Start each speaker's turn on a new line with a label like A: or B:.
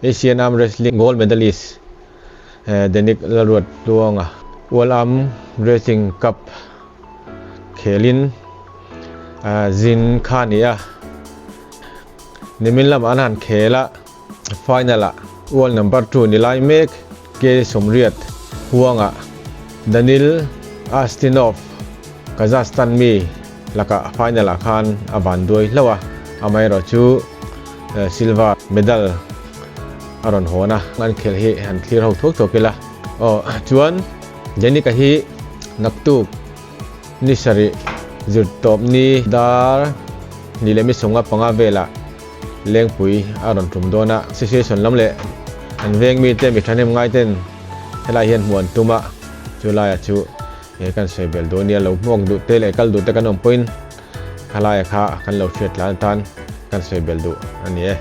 A: Asian Arm Wrestling gold medalist Denic Lalruat Tluanga World Arm Wrestling Cup khelin zin kha a ni a. Nimin lamah an han khel a, final ah world number 2 ni lai mek K 80 huangah Danil Astinov, Kazakhstan mi lakah final ah khan a van duai hlauh a, amaherawh chu silver medal a rawn hawn a, an khelh hi han thlir ho thuak thuak ila. Aw chuan Jenica hi naktuk ni sarih zir tawp ni dar ni leh mi 55 velah Lengpui a rawn tum dawn a, association lam leh an veng mite mi thahnem ngai ten helai hian hmuh an tum a, chu laia chu he kan sawi bel duh ania, lo hmuak duh te leh kal duh te kan awm pawhin khalaia kha kan lo hriat tlan atan kan sawi bel duh a ni e.